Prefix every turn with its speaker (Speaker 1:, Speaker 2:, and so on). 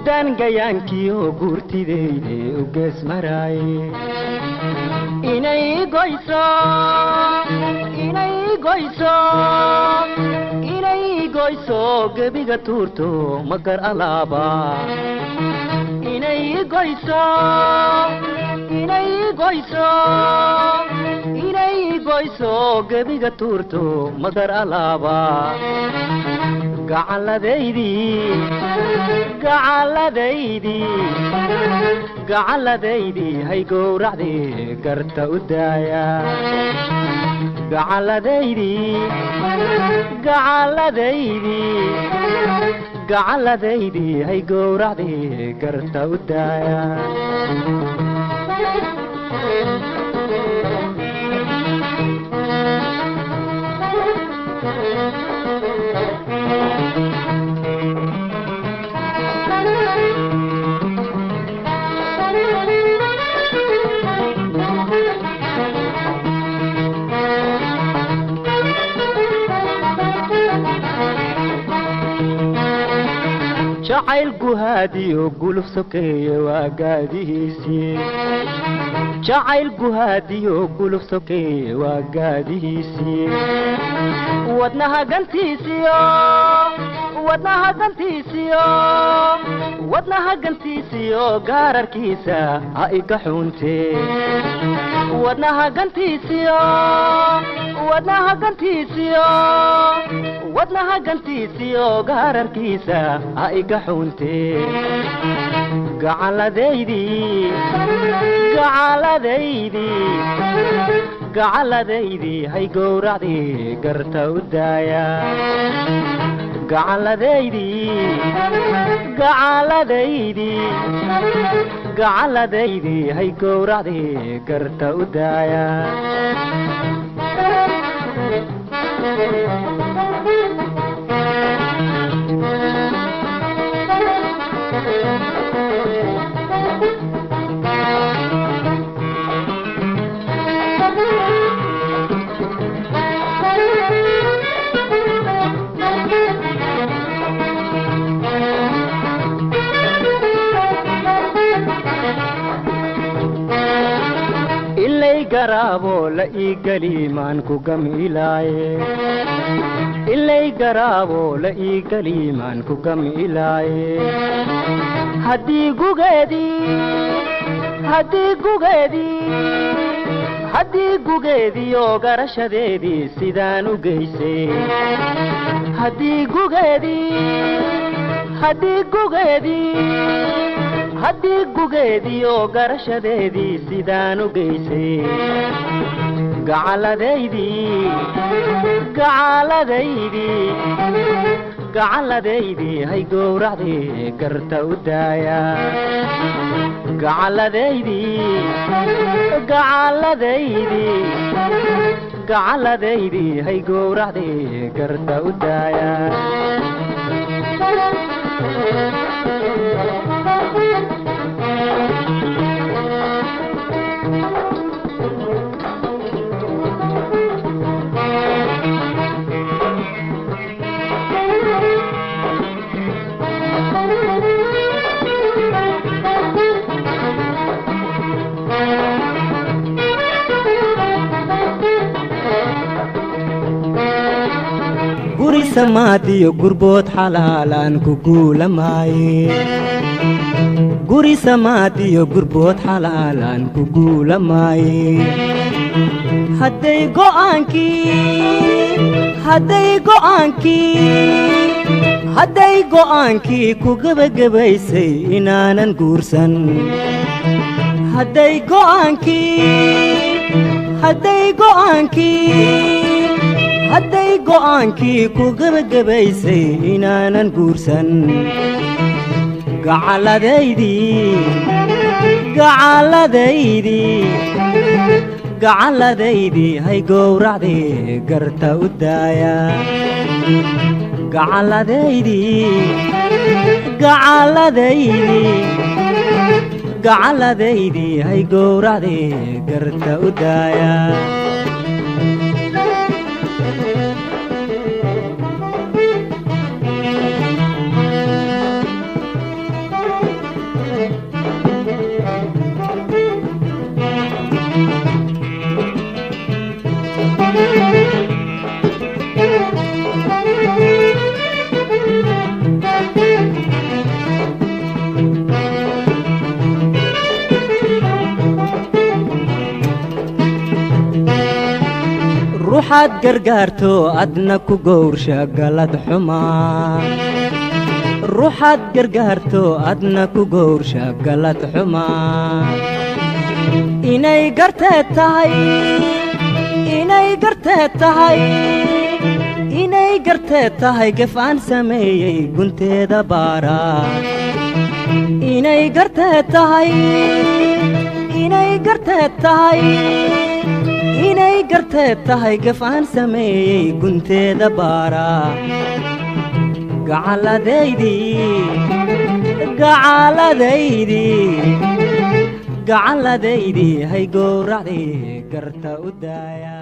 Speaker 1: Sidaan gayaankiyo guurtidayde u gees maraaye, inay goyso, inay goyso, inay goyso, gebiga tuurto magar alaaba. Inay goyso, inay goyso, inay goyso, gebiga tuurto magar alaaba. Gacalladaydii, gacalladaydii, gacalladaydii, hay gowracdii, garta u daaya. Gacalladaydii, gacalladaydii, gacalladaydii, hay gowracdii, garta u daaya. Jacayl guhaadiyo guluf sokeeye waa gaadihiisii, jacayl guhaadiyo guluf sokeeye waa gaadihiisii. Wadnaha gantiisiyo, wadnaha gantiisiyo, wadnaha gantiisiyo, gaararkiisa ha iga xuntee. Wadnaha gantiisiyo, wadnaha gantiisiyo, wadnaha gantiisiyo, gaararkiisa ha iga xuntee. Gacalladaydii, gacalladaydii, gacalladaydii, hay gowracdii, garta u daaya. Gacalladaydii, gacalladaydii, gacalladaydii, hay gowracdii, garta u daaya. Ilay garaabo la ii galiimaan ku gamilaaye, ilay garaabo la ii galiimaan ku gamilaaye. Haddii gugeedii, haddii gugeedii, haddii gugeediyo garashadeedii sidaan u geysay, haddii gugeedii, haddii gugeedii, haddii gugeediyo garashadeedii sidaan u geysay. Gacalladaydii, gacalladaydii, gacalladaydii, hay gowracdii, garta u daaya. Gacalladaydii, gacalladaydii, gacalladaydii, hay gowracdii, garta u daaya. Guri samaadiyo gurbood xalaalaan ku guulamaaye, guri samaadiyo gurbood xalaalaan ku guulamaaye. Hadday go'aankii, hadday go'aankii, hadday go'aankii ku gebagabaysay inaanan guursan, hadday go'aankii, hadday go'aankii, hadday go'aankii ku gebagabaysay inaanan guursan. Gacalladaydii, gacalladaydii, gacalladaydii, hay gowracdii, garta u daaya. Gacalladaydii, gacalladaydii, gacalladaydii, hay gowracdii, garta u daaya. Ruuxaad gargaarto adna ku gowrsha galad xumaa. Ruuxaad gargaarto adna ku gowrsha galad xumaa. Inay garteed tahay, inay garteed tahay, inay garteed tahay gef aan sameeyey gunteeda baara. Inay garteed tahay, inay garteed tahay, inay garteed tahay gef aan sameeyey gunteeda baara. Gacalladaydii, gacalladaydii, gacalladaydii hay gowracdii garta u daaya.